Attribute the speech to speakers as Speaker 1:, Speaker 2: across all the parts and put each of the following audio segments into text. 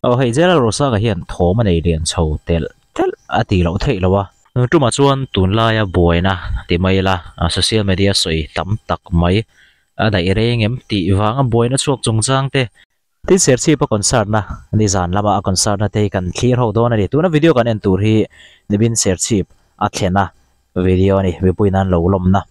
Speaker 1: Aw hei General Rosanga hian thawm a nei lian chho telh telh a tih loh theih loh a. Tumah chuan tunlaia buaina ti mai ila social media sawi tam tak mai a daih reng em tih vanga buaina chhuak chungchang te. Tin Serchhip a concert na nizan lama a concert na te hi kan thlir ho dawn a ni. Tuna video kan en tur hi Nibin Serchhip a thlen a video a ni mipui nan lo lawmna.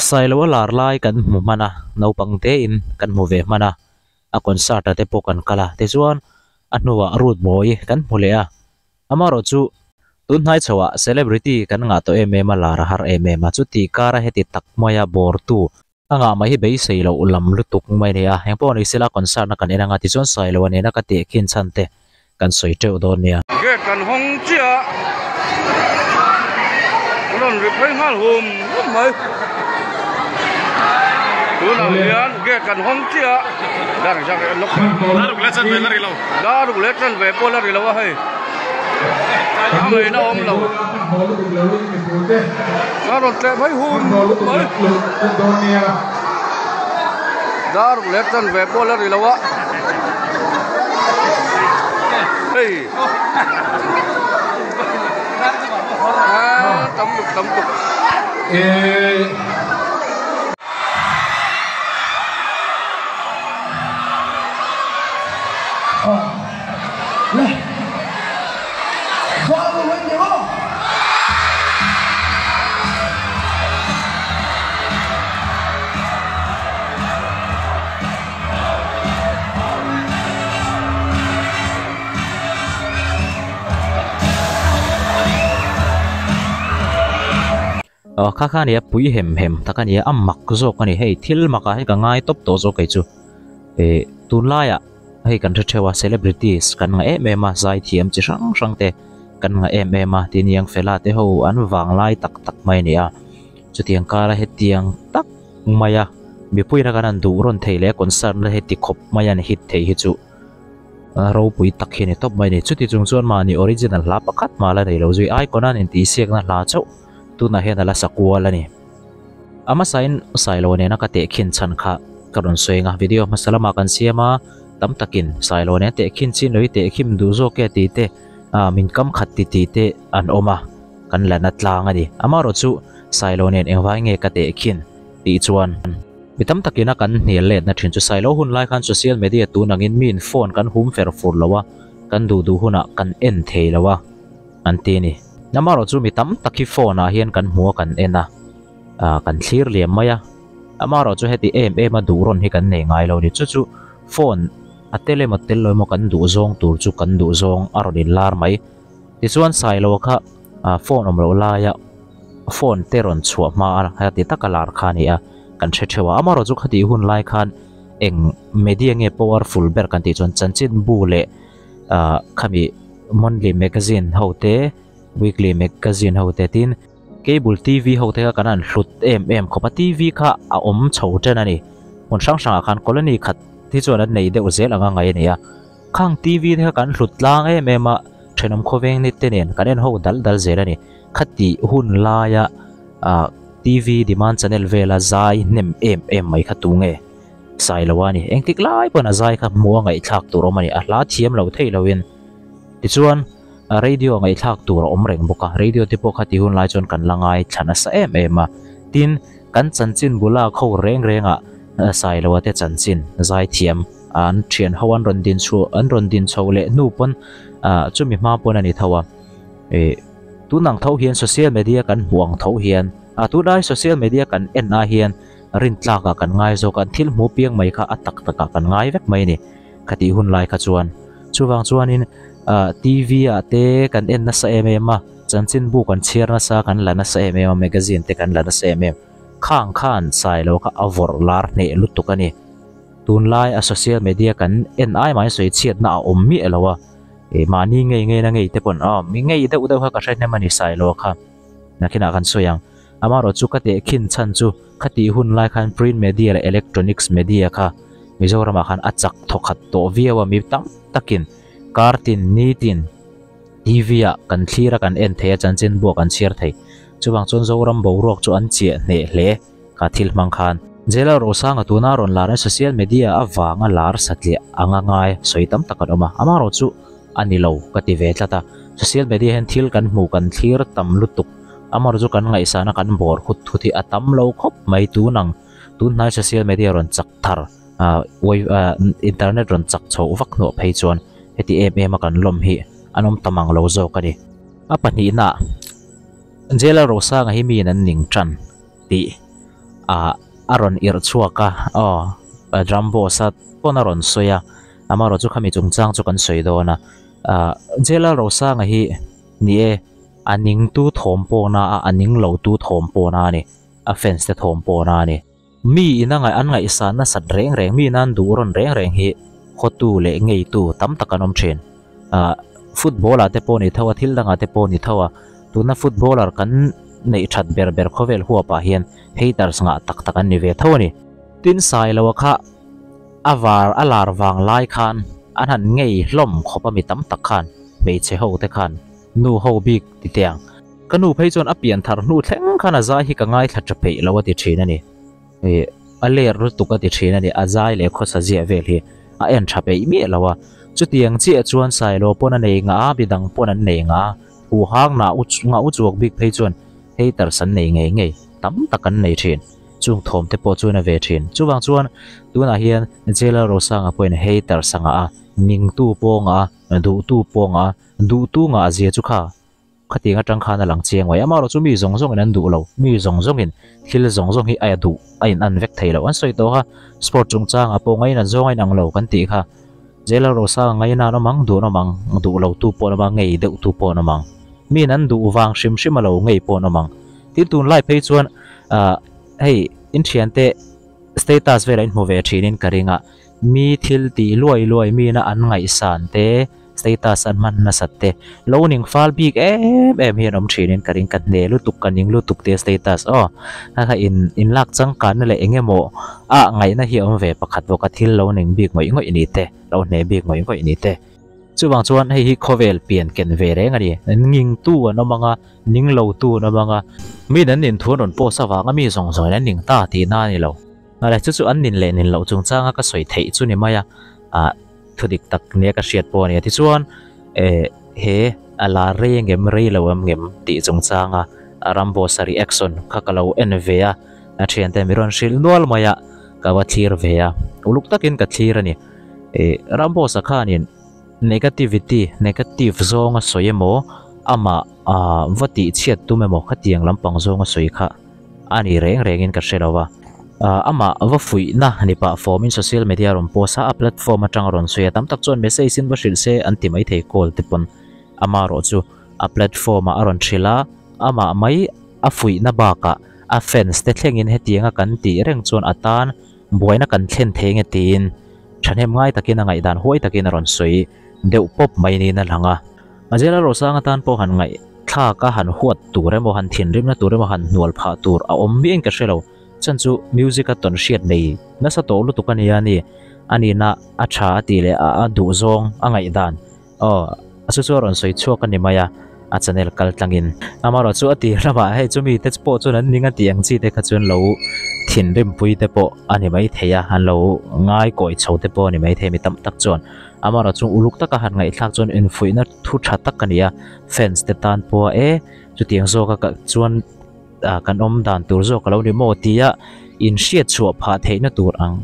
Speaker 1: Sailoa lar lai kan hmu hman a, naupang tein kan hmu ve hman a, a concert ah te pawh kan kal a, tichuan a hnuah Ruth Mawi kan hmu leh a, amaherawhchu tun hnai chhoah celebrity kan ngah tawh em em a, lar a har em em a, chuti kara heti tak maia bawrtu A ngah mai hi beisei loh lam lutuk mai a ni a, engpawh ni sela concert na kan en anga tichuan Sailoa nena ka teh khin chhan te kan sawi teuh dawn nia.
Speaker 2: Gate kan hawng chiah a, a rawn ri phei nghal hum hum mai. Tunah hian gate kan hawng chiah a, dar zak eh lawk
Speaker 3: Daruk leh chanve la ri lo.
Speaker 2: Daruk leh chanve pawh la ri lo a hei. A ngaihna awm lo. A rawn tleh mai hum mai. Dar ruk leh tan ve pawh la ri lo a. Hei. Tam tuk tam tuk.
Speaker 1: Aw kha kha ania pui hem hem tak ania a mak zawk ani hei thil mak ah hian ka ngai tawp tawh zawk kei chu eh tunlai ah hei kan hre theuh a celebrities kan ngah em em a zaithiam chi hrang hrang te kan ngah em em a tin yang fela te ho an vang lai tak tak mai ani a chutiang kara hetiang tak mai a mipui na kan han duh rawn thei leh concert na heti khawp mai an hit thei hi chu ropui tak hi a ni tawp mai a ni chuti chung chuan mahni original hla pakhat mah la nei lo zui icon a an intihsiakna hla chauh tunah hian a la sa kual a ni. A hmasain Sailoa nena ka tehkhin chhan kha ka rawn sawi ang a, video hmasa lamah kan siam a, tam takin Sailoa nen tehkhin chin lo hi tehkhim duh zawk e tih te, min kam khat ti tih te an awm a, kan la na tlang a ni. Amaherawh chu Sailoa nen engvai nge ka tehkhin tih chuan mi tam takina kan hnial letna thin chu Sailoa hun lai khan social media tun angin miin phone kan hum fer fur lo a, kan duh duh hunah kan en thei lo a. An ti a ni. Amaherawh chu mi tam tak hi phone ah hian kan hmu a kan en a, ah kan thlir liam mai a. Amaherawh chu heti em em a duh rawn hi kan nei ngai lo a ni. Chu chu phone a tel emaw tel lo emaw kan duh zawng tur chu kan duh zawng a rawn inlar mai. Tichuan Sailoa kha ah phone awm loh laia phone te rawn chhuah hma a heti taka lar kha a ni a, kan hre theuh a. Amaherawh chu khatih hun lai khan eng media nge powerful ber kan tih chuan chanchinbu leh ah khami monthly magazine ho te weekly magazine ho te tin cable T_V ho te kha kan han hlut em em khawp a T_V kha a awm chho chen a ni hmun hrang hrangah khan colony khat hi chuan an nei deuh zel anga ngaih a ni a khang T_V te kha kan hlut tlang em em a thenawm khawveng ni te nen kan en ho dal dal zel a ni khati hun laia ah T_V demand channel vela zai hnem em em mai kha tu nge. Sailoa a ni. Engtik lai pawn a zai kha hmuh a ngaihthlak tur awm a ni. A hla thiam lo thei loin. Tichuan, radio ngaihthlak tur a awm reng bawk a. Radio te pawh kha ti hun lai chuan kan la ngaithla nasa em em a. Tin, kan chanchin bula kho reng rengah Sailoa te chanchin zai thiam an thian ho an rawn din chhuah an rawn din chho leh hnu pawn chumi hma pawn a ni tho a. Tun ang tho hian social media kan hmuh ang tho hian a tunlai social media kan en ah hian rintlak ah kan ngai zawk a, an thil hmu piang mai kha a tak tak ah kan ngai vek mai a ni khatih hun lai kha chuan. Chuvang chuanin ah TV ah te kan en nasa em em a, chanchinbu kan chhiar nasa kan la nasa em em a, magazine te kan la nasa em em. Khang khan Sailo kha a vawrh lar hneh lutuk a ni. Tunlai a social media kan en ai mai sawi chhiatna a awm miah lo a. E mahni ngei ngei na ngei te pawn aw mi ngei deuh deuh kha ka hre hnem a ni Sailo kha nakinah kan sawi ang. Amaherawh chu ka tehkhin chhan chu khatih hun lai khan print media leh electronics media kha Mizoramah khan a chak thawkhat tawh viau a mi tam takin kar tin nitin TV ah kan thlir a kan en thei a chanchinbu ah kan chhiar thei. Chuvang chuan Zoram boruak chu an chiah hneh hle. Kha thil hmang khan Jailal Rosanga tuna rawn lar in social media avanga lar satliah anga ngai sawi tam tak an awm a, amaherawh chu a ni lo ka ti ve tlat a, social media hian thil kan hmuh kan thlir tam lutuk, amaherawh chu kan ngaihsana kan bawr khut thut hi a tam lo khawp mai tun ang tun hnai social media rawn chak thar internet rawn chak chhoh vak hnuah phei chuan heti em em a kan lawm hi an awm tam ang lo zawk a ni. A pahnihna Jailal Rosanga hi miin an ning tan. Tih ah a rawn irh chhuak a, aw Ramboss a pawn a rawn sawi a, amaherawh chu khami chungchang chu kan sawi dawn a, ah Jalal Rosanga hi ni e a ning tu thawm pawhna a, a ning lo tu thawm pawhna a ni, a fans te thawm pawhna a ni. Mi ina ngaih an ngaihsan nasat reng reng, mi ina an duh rawn reng reng hi khawtu leh ngeitu tam tak an awm thin. Ah football ah te pawh ni tho a, thil dangah te pawh ni tho a, tuna footballer kan neih that ber ber khawvel huap ah hian haters ngah tak tak an ni ve tho a ni. Tin Sailoa kha a var a lar vang lai khan an han ngei hlawm khawp a mi tam tak khan hmeichhe ho te khan nu ho bik ti teh ang. Ka nu phei chuan a pian thar hnu thleng khan a zai hi ka ngaithla tha peih lo a ti thin a ni. Ih a ler lutuk a ti thin a ni, a zai leh khawsa ziah vel hi a en tha peih miah lo a. Chutiang chiah chuan Sailo pawn a nei ngah a, midang pawn an nei ngah a, thu hang nah u ngah u chuak bik phei chuan haters an nei ngei ngei tam tak an nei thin. Chung thawm te pawh chuan a ve thin. Chuvang chuan tunah hian Jailer Rosanga pawhin haters a ngah a, ningtu pawh a ngah a, duhtu pawh a ngah a, duhtu ngah zia chu kha Khatiang atang khan a lang chiang mai. Amaherawh chu mi zawng zawngin an duh lo. Mi zawng zawngin thil zawng zawng hi a duh a in an vek thei lo. An sawi tawh kha sport chungchangah pawh ngain an zawng a inang lo kan tih kha. Jail Rosa ngain an awm ang, duh an awm ang, duh lo tu pawh an awm a, ngei deuh tu pawh an awm ang. Miin an duh vang hrim hrim a lo ngei pawh an awm ang. Tin tunlai phei chuan ah hei in thiante status velah in hmu ve thinin ka ring a, mi thil tih luai luai miin a an ngaihsan te, Status an hman nasat te lo ning fal bik em em hian awm thinin ka ring ka hne lutuk ka ning lutuk tia status aw kha kha in in lak changkanna leh eng emaw ah ngaihna hi a awm ve pakhat bawk a thil lo ning bik ngawih ngawih ni te lo hne bik ngawih ngawih ni te chuvang chuan hei hi khawvel pian ken ve reng a ni ning tu an awm ang a ning lo tu an awm ang a mi an nin thu an rawn post avanga mi zawng zawngin an ning ta tihna a ni lo mahse chu chu an nin leh nin loh chungchanga ka sawi theih chu ni mai a ah. Thu dik tak nia ka hriat pawh a ni a. Tichuan eh he a la rei angem rei lo em ngem tih chungchanga Ramboss a reaction kha ka lo en ve a, a thiante mi rawn hrilh nual mai a, ka va thlir ve a, uluk takin ka thlir a ni. Eh Ramboss a khanin negativity, negative zawnga sawi emaw amah ah va tihchhiat tum emaw khatiang lampang zawnga sawi kha a ni reng rengin ka hre lo a. Amah va fuihna ni pah fawmin social media rawn post a, a platform atang a rawn sawi a, tam tak chuan message in va hrilh se an ti maithei call te pawn ama erawh chu a platform ah a rawn hrilh a, amah mai a fuihna bakah a fans te thlengin hetianga kan tih reng chuan a tan buaina kan thlen thei nge tiin thahnem ngai takin a ngaihdan huai takin a rawn sawi deuh pawp mai niin a lang a. Azela Rosanga tan pawh han ngaih thlak a han huat tur emaw han thinrimna tur emaw han hnual phah tur a awm miah in ka hre lo. Chan chu music a tawn hriat nei nasa tawh lutuk a nia ni. A nihna a tha a tih leh a duh zawng a ngaihdan aw a chu chu a rawn sawi chhuak a ni mai a. a channel kal tlangin. Amaherawh chu a tir lamah hei chumi te pawh chuan an ning a tih ang chi te kha chuan lo thinrimpui te pawh a ni maithei a, an lo ngai kawi chho te pawh a ni maithei mi tam tak chuan. Amaherawh chu uluk taka han ngaihthlak chuan infuihna thu tha tak a ni a, fans te tan pawha e chutiang zawka ka chuan kan awm dan tur zawk a lo ni maw tia inhriat chhuah phah theihna tur ang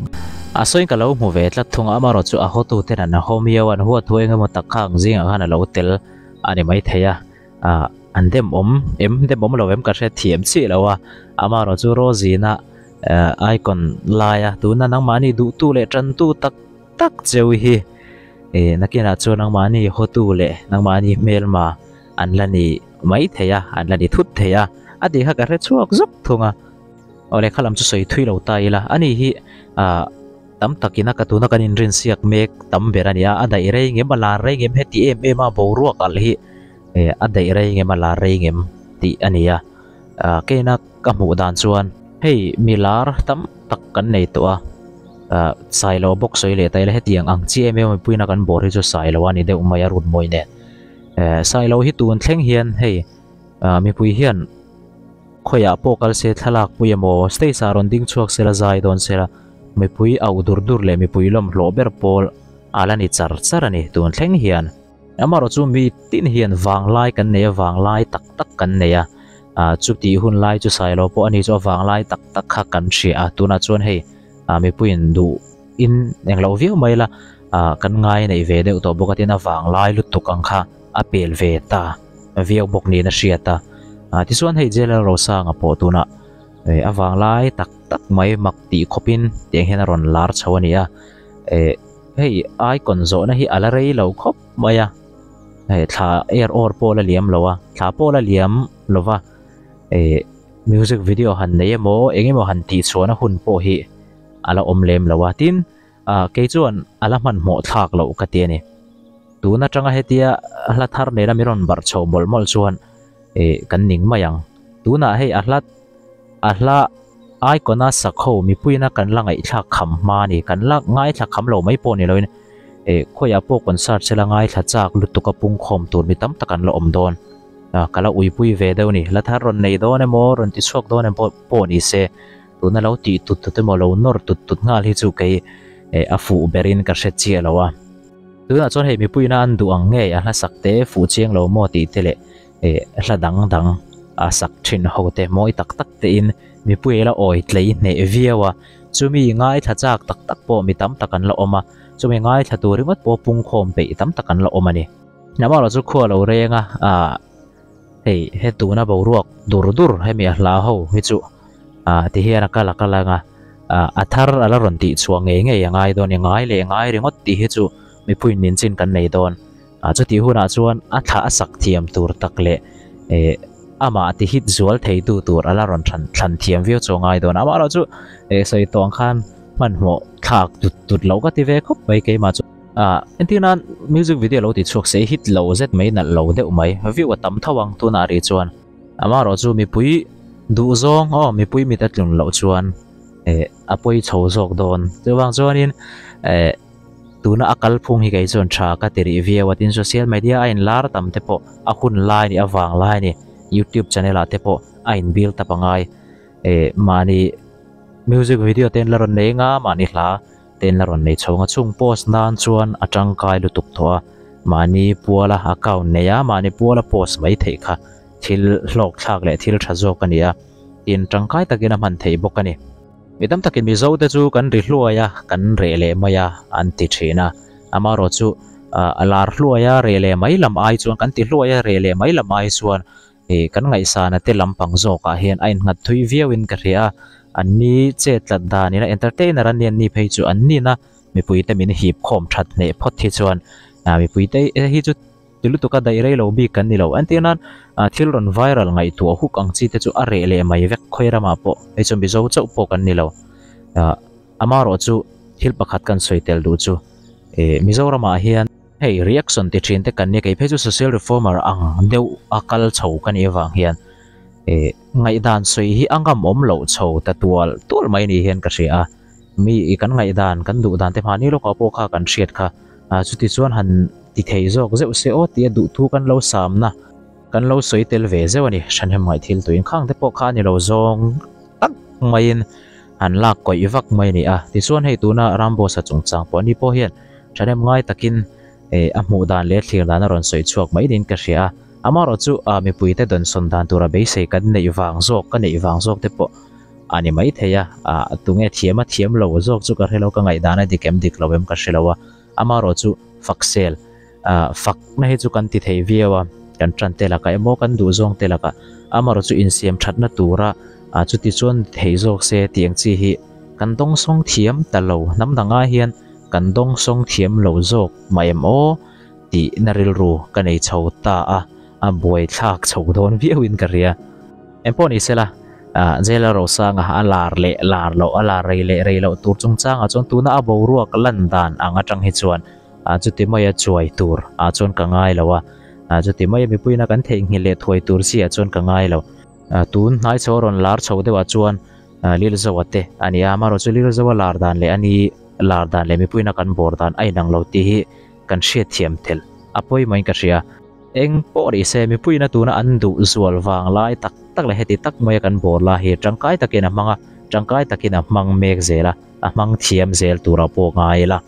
Speaker 1: a sawiin ka lo hmu ve tlat thung a, amaherawh chu a hawtu ten an haw miau a, an huat thu eng emaw tak kha ang zingah khan a lo tel a ni maithei a, ah an dem awm em dem awm lo em ka hre thiam chiah lo a, amaherawh chu Rosina icon laia tuna nangmahni duhtu leh tantu tak tak cheu hi eh nakinah chuan nangmahni hawtu leh nangmahni hmelma an la ni mai thei a, an la ni thut thei a, a tih kha ka hre chhuak zawk thung a. Aw lehkha lam chu sawi thui lo ta ila, ani hi ah tam takin a ka tuna kan inrinsiak mek tam ber a ni a, a daih rei ngem a lar rei ngem heti em em a boruak alh hi eh a daih rei ngem a lar rei ngem tih a ni a, ah keina ka hmuh dan chuan hei mi lar tam tak kan nei tawh a, ah Sailo bawk sawi leh ta ila hetiang ang chi em em a mipuiin a kan bawr hi chu Sailo a ni deuh mai a Runmawi nen. Eh Sailo hi tun thleng hian hei ah mipui hian khawiah pawh kal se thlalak pui emaw stage ah rawn ding chhuak sela zai dawn sela mipui auh dur dur leh mipui lawm hlawh ber pawl a la ni char char a ni tun thleng hian. Amaherawh chu mi tin hian vanglai kan nei a vanglai tak tak kan nei a ah chutih hun lai chu Sailo pawh a ni chu a vanglai tak tak kha kan hria a tunah chuan hei ah mipuiin duh in englo viau mai la ah kan ngai neih ve deuh tawh bawk a tin a vanglai lutuk ang kha a pel ve ta viau bawk niin a hriat a ah tichuan hei J L Rosanga pawh tunah eh a vanglai tak tak mai mak tih khawpin tiang hian a rawn lar chho a ni a eh hei icon zawhna hi a la rei lo khawp mai a hei thla er awr pawh la liam lo a thla pawh la liam lo va eh music video han nei emaw eng emaw han tih chhuahna hun pawh hi a la awm lem lo a, tin ah kei chuan a la hmanhmawh thlak loh ka ti a ni. Tun atanga hetia hla thar nena min rawn barh chho mawlh mawlh chuan eh kan ning mai ang. Tunah hei a hla a hla icon a sak ho mipuiina kan la ngaihthlak kham hma a ni, kan la ngaithla kham lo mai pawh ni loin eh khawiah pawh concert sela ngaithla chak lutuk a pungkhawm tur mi tam tak an la awm dawn. Ah ka la uipui ve deuh a ni, hla thar rawn nei dawn emaw rawn ti chhuak dawn emaw pawh ni se. Tuna lo tih tut tut emaw lo nawr tut tut nghal hi chu kei eh a fuh berin ka hre chiah lo a. Tunah chuan hei mipuiina an duh ang ngei a hla sak te fuh chiang lo maw tih te leh eh hla dang dang a sak thin ho te mawi tak tak te in mipui la awi tlei hneh viau a. Chumi ngaithla chak tak tak pawh mi tam tak an la awm a, chumi ngaithla tur ringawt pawh pungkhawm peih tam tak an la awm a ni. Amaherawhchu chu khua lo reng a ah. Hei he tuna boruak dur dur hemi a hla ho hi chu ah ti hian a kal a kal ang a, ah a thar a la rawn tih chhuah ngei ngei a ngai dawn i ngai leh ngai ringawt tih hi chu mipuiin min chin kan nei dawn. Ah chutih hunah chuan a thla a sak thiam tur tak leh eh amah ti hit zual thei tu tur a la rawn thlan thlan thiam viau chu a ngai dawn. Amaherawhchu eh sawi tawh ang khan hmanhmawh thlak tut tut loh ka ti ve khawp mai keimah chu. Ah, entir nan music video lo ti chhuak se hit lo zet mai nalh lo deuh mai, view a tam tho ang tunah rih chuan. Amaherawh chu mipui duh zawng aw mipui mit a tlun loh chuan eh a pawi chho zawk dawn. Chuvang chuanin eh tuna a kalphung hi kei chuan tha ka ti rih viau a, tin social media a inlar tam te pawh a hun lai a nih avang lai a ni, youtube channel ah te pawh a in build up angai eh mahni music video te an la rawn nei anga mahni hla Ten la rawn nei chho nga chung post nan chuan a tangkai lutuk tawh a, mahni puala account nei a, mahni puala post mai theih kha thil hlawk thlak leh thil tha zawk a ni a, tin tangkai takin a hman theih bawk a ni. Mi tam takin Mizo te chu kan ri hluai a, kan reh leh mai a an ti thin a, amaherawh chu a lar hluai a reh leh mai lam ai chuan kan ti hluai a reh leh mai lam ai chuan Ih kan ngaihsana te lampang zawkah hian a innghat thui viauin ka hria a, an ni chet tlat danin a entertainer an ni an ni phei chu an nina mipuite min hip khawm that hneh phawt hi chuan ah mipuite hi chu ti lutuk a daih rei lo bik kan ni lo. Entir nan ah thil rawn viral ngaihtuah huk ang chi te chu a reh leh mai vek khawi ramah pawh hei chu Mizo chauh pawh kan ni lo. Ah amaherawh chu thil pakhat kan sawi tel duh chu ih Mizoramah hian Hei reaction ti thin te kan nia kei phei chu social reformer ang deuh a kal chho ka nih avang hian eh ngaihdan sawi hi a ngam awm loh chho ta tual tual mai ni hian ka hria a, mi i kan ngaihdan kan duh dan te hmahni lawkah pawh kha kan hriat kha ah chuti chuan han ti thei zawk zeuh se aw tia duhthu kan lo samna. Kan lo sawi tel ve zeuh a ni, Hranhem ngaih thil tuin khang te pawh kha a ni lo zawng tak maiin han lak kawih vak mai a ni a. Tichuan hei tuna Ramboss-a chungchang pawh ni pawh hian thahnem ngai takin a hmuh dan leh thlir dan a rawn sawi chhuak mai niin ka hria a. Amaherawh chu mipuite dawnsawn dan tura beisei kan neih vang zawk, ka neih vang zawk te pawh a ni mai thei a. Tunge thiam a thiam lo zawk chu ka hre lo, ka ngaihdan a dik em dik lo em ka hre lo a. Amaherawh chu faksel. Fakna hi chu kan ti thei viau a, kan tan te lakah emaw kan duh zawng te lakah amaherawh chu insiam thatna tura chuti chuan thei zawk se tih ang chi hi kan dawngsawng thiam ta lo, hnam dangah hian kan dawngsawng thiam lo zawk mah em aw tih na rilru ka nei chho ta a, a buaithlak chho dawn viauin ka hria. Engpawh ni sela, Jail a Rosanga a lar leh lar loh, a lar rei leh rei loh tur chungchangah chuan tuna a boruak lan dan ang atang hi chuan Ah chuti maia chuai tur ah chuan ka ngai lo a, ah chuti maia mipuiin a kan theihnghilh leh thuai tur chi ah chuan ka ngai lo. Ah tun hnai chho a rawn lar chho deuh ah chuan ah Lilzoa te a ni a, amaherawhchu Lilzoa lar dan leh a ni lar dan leh mipuiin a kan bawr dan a inang lo tih hi kan hriatthiam tel a pawimawhin ka hria. Eng pawh ni se mipuiin a tuna an duh zual vang lai tak tak leh heti tak maia kan bawr la hi tangkai takin a hmang a, tangkai takin a hmang mek zel a, a hmang thiam zel tura pawh ngai ila.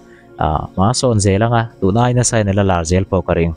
Speaker 1: Ah, hma sawn zel anga, tun ai nasa in a la lar zel pawh ka ring.